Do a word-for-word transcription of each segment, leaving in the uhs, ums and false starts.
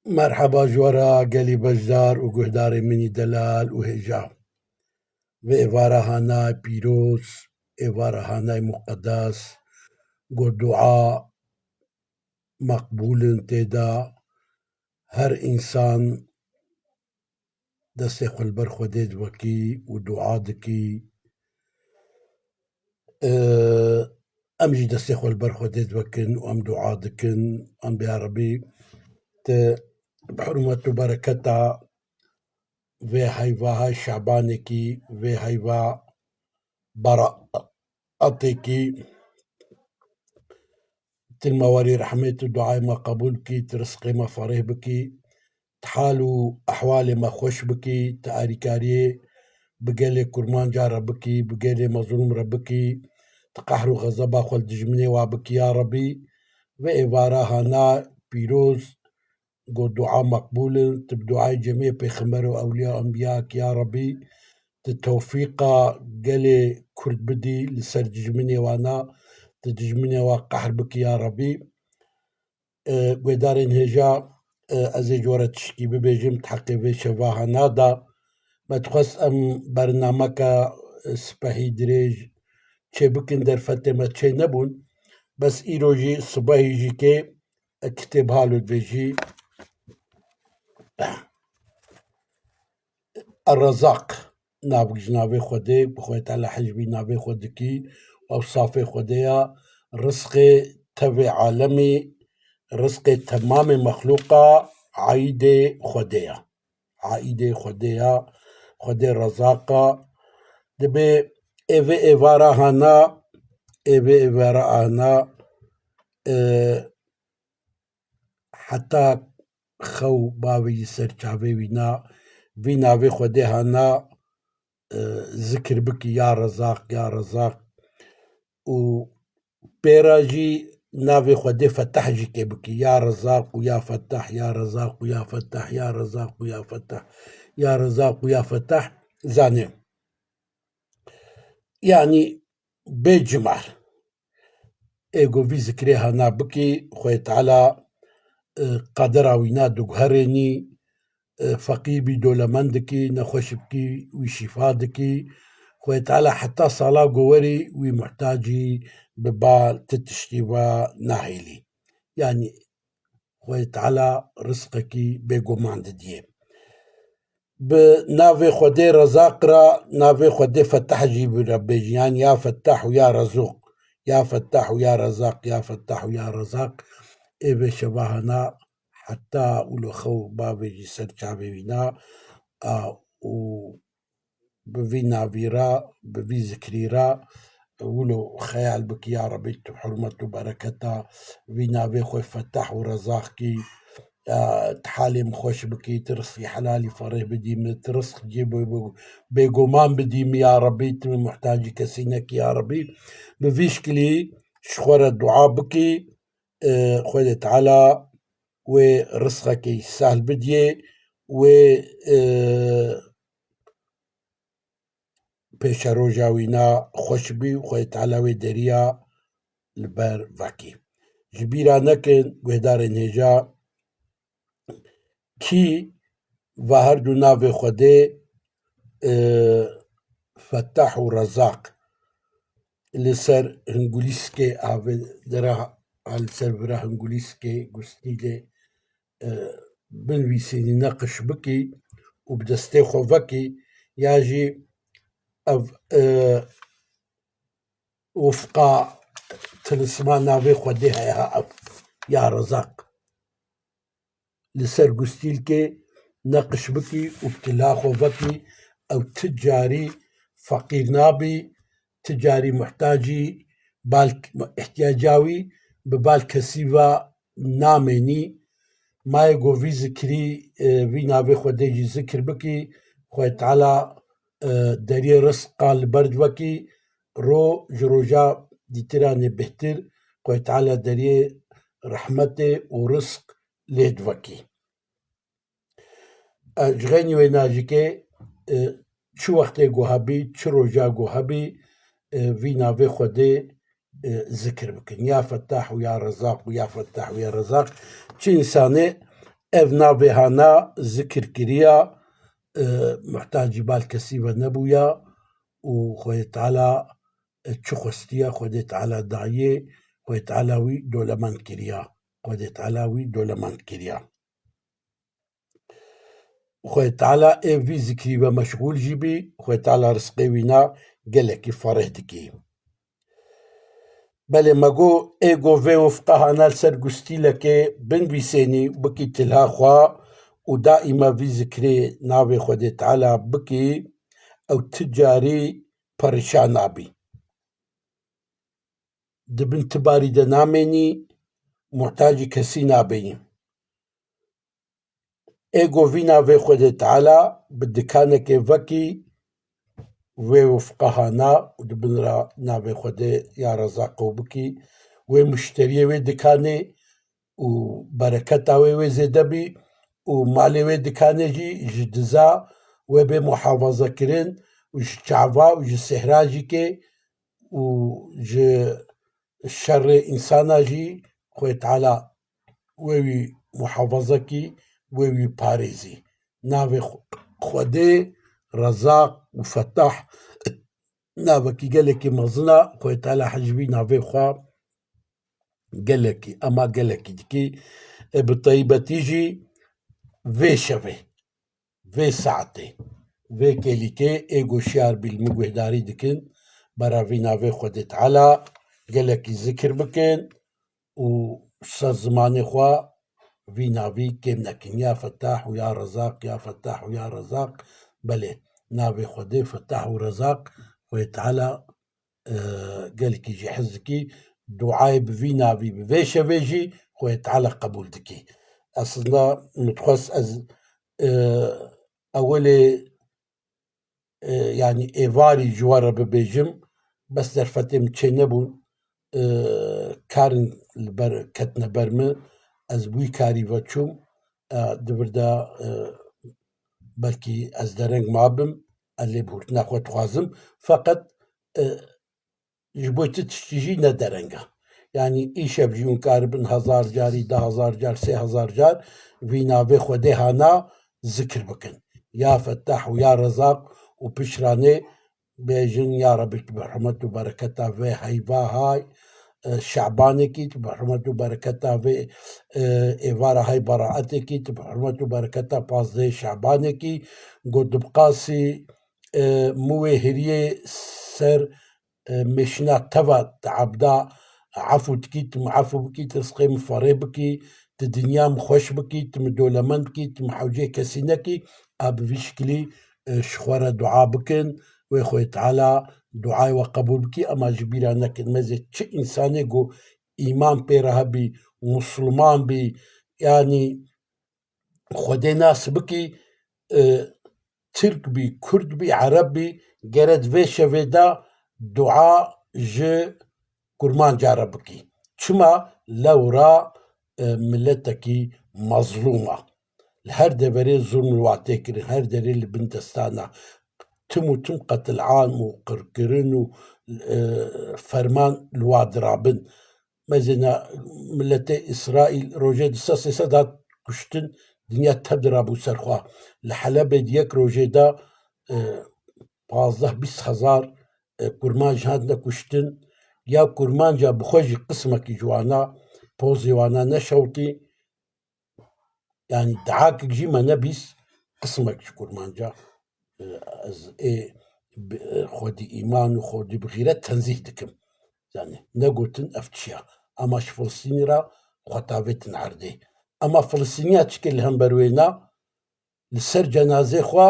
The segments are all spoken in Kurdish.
Merheba ji we re gelî beşdar û guhdarê min î delal û hêja. Vê êvara hanay pîroz, êvara hanay muqedes, ku dua meqbûl in tê de, her însan destê xwe li ber Xwedê divekî û dua dikî. Em jî destê xwe li ber Xwedê divekin û em dua dikin, em bê ya Rebî, tu bi hurmet û bereketa vê heyva hay Şabanekî, vê heyva beraetêkî, tu li me werî rehmet û duayê me qebûl bikî, tu rizqê me fereh bikî, tu hal û ehwalê me xweş bikî, tu arîkariyê bi gelê kurmanca re bikî, bi gelê mezlûm re bikî, tu qehr û xezeba xwe li dijminê wa bikî ya Rebî. Vê êvara hana pîroz, ku dua meqbûl in, tu bi duayê cemê pêxember û ewliya û enbiya kî ya Rebî, tu tewfîqa gelê Kurd bidî li ser dijminê wana, tu dijminê wa qehr bikî ya Rebî. E, guhdarên hêja, e, ez ê ji we re tişkî bibêjim, di heqê vê şeva hana de. Me dixwest em bernameka, e, spehî dirêj çêbikin, derfetê me çênebûn. Bes îro jî sibehî jî kê, e, kitêb halo dibêjî. Errezaq. Nav ji navê Xwedê, bi Xwedê Teala hej bî navê xwe dikî, ewsafê Xwedê ya, rizqê tevê alemî, rizqê temamê mexlûqa aîdê Xwedê ya. Aîdê Xwedê ya, Xwedê Rezaq a. Dibê ê vê êvara hana, ê vê êvara ana, e, heta xew bavê jî ser çavê wî na, vî navê Xwedê hana, e, zikir bikî, ya Rezaq, ya Rezaq. Û pê re jî navê Xwedê Fetah jî kê bikî, ya Rezaq û ya Fetah, ya Rezaq û ya Fetah, ya Rezaq û ya Fetah, ya Rezaq û ya Fetah. Zanê. Yanî bê cimar. Ê ku vî zikrê hana bikî, Xwedê Teala, e, qadera wî na diguherênî, e, feqîr bî dolemend dikî, nexweş bikî wî şîfa dikî. Xwedê Teala heta sala ku werî wî muhtacî bi ba ti tiştî ve nahêlî. Yanî Xwedê Teala rizqekî bêguman didiyê. Bi navê Xwedê Rezaq re, navê Xwedê Fetah jî bi re bêjin. Yan ya Fetah û ya Rezûq. Ya Fetah û ya Rezaq, ya Fetah û ya Rezaq. Ê vê şeva hana heta wilo xew bavê jî ser çavê wî na, a, û bi vî navî re, bi vî zikrî re, wilo xeyal bikî, ya Rebî, tu hurmet û bereketa vî navê xwe Fetah û Rezaq kî, e, tu halê min xweş bikî, tu rizqî helalî fereh bidî min, tu rizq cê bê-, bê-, bêguman bidî min, ya Rebî, tu min muhtacî kesî nekî, ya Rebî. Bi vî şikilî ji xwe re dua bikî, e, Xwedê Teala wê rizqekê sehl bidiyê, wê, e, pêşeroja wî na xweş bî û Xwedê Teala wê deriya li ber vekî. Ji bîra nekin, guhdarên hêja, kî va her du navê Xwedê, e, Fetah û Rezaq li ser hingulîskê avê dera, li ser vira hingulîskê gustîlê, e, binivîsînî, neqiş bikî û bi destê xwe vekî, ya jî ev, e, wifqa tilisma navê Xwedê heye ha ev, ya Rezaq. Li ser gustîlkê neqiş bikî û bi tila xwe vekî, ew ti carî feqîr nabî, ti carî muhtacî bal, ihtiyaca wî bi bal kesî ve namênî. Ma yê ku vî zikrî, e, vî navê Xwedê jî zikir bikî, Xwedê Teala, e, deriyê rizqa li ber divekî, ro ji roja dîtiranê bêhtir, Xwedê Teala deriyê rehmetê û rizq lê divekî. E, ji xeynî wê najikê, e, çi wextê ku hebî, çi roja ku hebî, e, vî navê Xwedê, e, zikir bikin. Ya Fetah û ya Rezaq û ya Fetah û ya Rezaq. Çi însanê Ev navê hana zikir kiriya, e, muhtacî bal kesî ve nebûya û Xwedê Teala, e, çi xwestiya Xwedê Teala dayê, Xwedê Teala wî dolemend kiriya. Xwedê Teala wî dolemend kiriya. Xwedê Teala ê vî zikrî ve meşxûl jî bî, Xwedê Teala rizqê wîna gelekî fereh dikî. Belê me got, ê go vê wifqa hana li ser gustîlekê binvîsênî, bikî tilha xwe û daîma vî zikrê navê Xwedê Teala bikî, ew ti carî perişan nabî. Di bin tibarî de namênî, muhtacî kesî nabênî. Ê go vî navê Xwedê Teala bi dikanekê vekî wê wifqa hana û di bin ra navê Xwedê ya Rezaq ew bikî, wê muşteriyê wê dikanê û bereketa wê wê zêde bî û malê wê dikanê jî ji diza wê bê muhafaza kirin û ji çava û ji sehra jî kê û ji şerê însana jî Xwedê Teala wê wî muhafaza kî, wê wî parêzî. Navê Xw-, Xwedê Rezaq û Fetah navekî gelekî mezin a. Xwedê Teala hej vî navê xwe gelekî, ema gelekî dikî. E, bi taybetî jî vê şevê, vê saetê, vê kêlîkê ê goşiyar bî li min guhdarî dikin, bera vî navê Xwedê Teala gelekî zikir bikin û ser zimanê xwe vî navî kêm nekin. Ya Fetah û ya Rezaq, ya Fetah û ya Rezaq. Belê, navê Xwedê Fetah û Rezaq, Xwedê Teala, e, gelekî jî hez dikî. Duayê bi vî navî, bi vê şevê jî Xwedê Teala qebûl dikî. Aslında min dixwest ez, e, ewilê, e, yanî êvarî ji we re bibêjim, bes derfetê min çênebûn, e, karin li ber, ketine ber min, ez bi wî karî ve çûm, e, di vir de, e, belkî ez dereng mabim, ez lêbihurtina xwe dixwazim, feqet, e, ji bo çi tiştî jî ne dereng e. Yanî îşev jî hûn karibin hezar carî, du hezar car, sê hezar car vî navê Xwedê hana zikir bikin. Ya Fetah û ya Rezaq û pişranê bêjin, ya Rebî, tu bi hurmet û bereketa vê heyva hay, e, Şabanekî, tu bi hurmet û bereketa vê, e, êvara hay Beraetêkî, tu bi hurmet û bereketa pazdehê Şabanekî, got, dibqasî, e, min wê hiriyê ser, e, mêşina teva te ebda, efû dikî, tu min efû bikî, tu rizqê min ferê bikî, tu dinya min xweş bikî, tu min dolemend bikî, tu min hewcê kesî nekî, a bi vî şikilî, e, ji xwe re dua bikin, wê Xwedê Teala duayê we qebûl bikî, ema ji bîra nekin. Mezê çi însanê ku îman pê re hebî, musliman bî, yanî Xwedê nas bikî, e, Tirk bî, Kurd bî, Ereb bî, gere di vê şevê de dua ji Kurmanca re bikî. Çima? Lewra, e, miletekî mezlûm a. Li her deverê zulm li wa tê kirin, her derê li bin destan a. Tim û tim qetilam û qirkirin û, e, ferman li wa dirabin. Mezêna miletê Îsraîl rojê du sed sê sed hat kuştin, dinya tev dirabû ser xwe. Li Helebê di yek rojê de, e, pazdeh bîst hezar, e, kurmanc hatine kuştin. Ya kurmanca bi xwe jî qismekî ji wana pozê wana neşewtî. Yanî dehakek jî me nebîst, qismek ji kurmanca, e, ez ê bi, e, xwedî îman û xwedî bi xîret tenzîh dikim. Yanî negotin ev çi ya. Ema ji Filistînî re xwe tavêtin erdê. Ema Filistîniya çike li hember wê na, li ser cenazê xwe,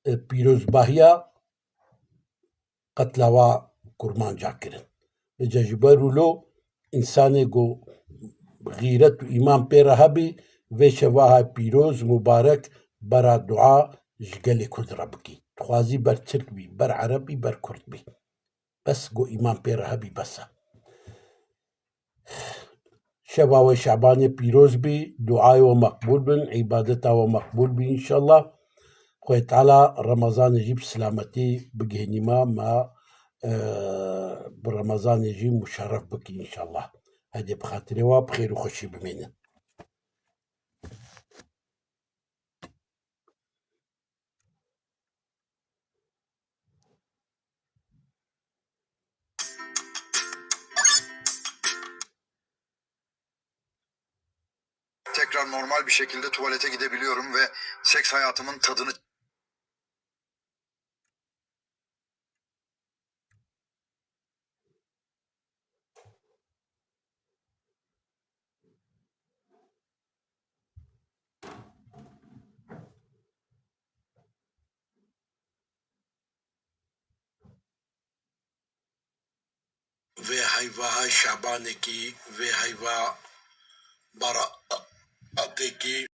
e, pîrozbahiya qetla wa kurmanca kirin. Vêca ji ber wilo însanê ku xîret û îman pê re hebî, vê şeva hay pîroz, mubarek, bera dua ji gelê Kurd re bikî. Dixwazî ber Tirk bî, ber Ereb bî, ber Kurd bî. Bes ku îman pê re hebî bes e. Şeva we Şabanê pîroz bî, duayê we meqbûl bin, îbadeta we meqbûl bî înşallah. Xwedê Teala Remezanê jî bi silametî bigihînî me, me, e, bi Remezanê jî muşerref bikî înşallah. Hedê bi xatirê we bi xêr û xweşî bimînin. Tekrar normal bir şekilde tuvalete gidebiliyorum ve seks hayatımın tadını Vê heyva hay Şabanekî, vê heyva Baratekî.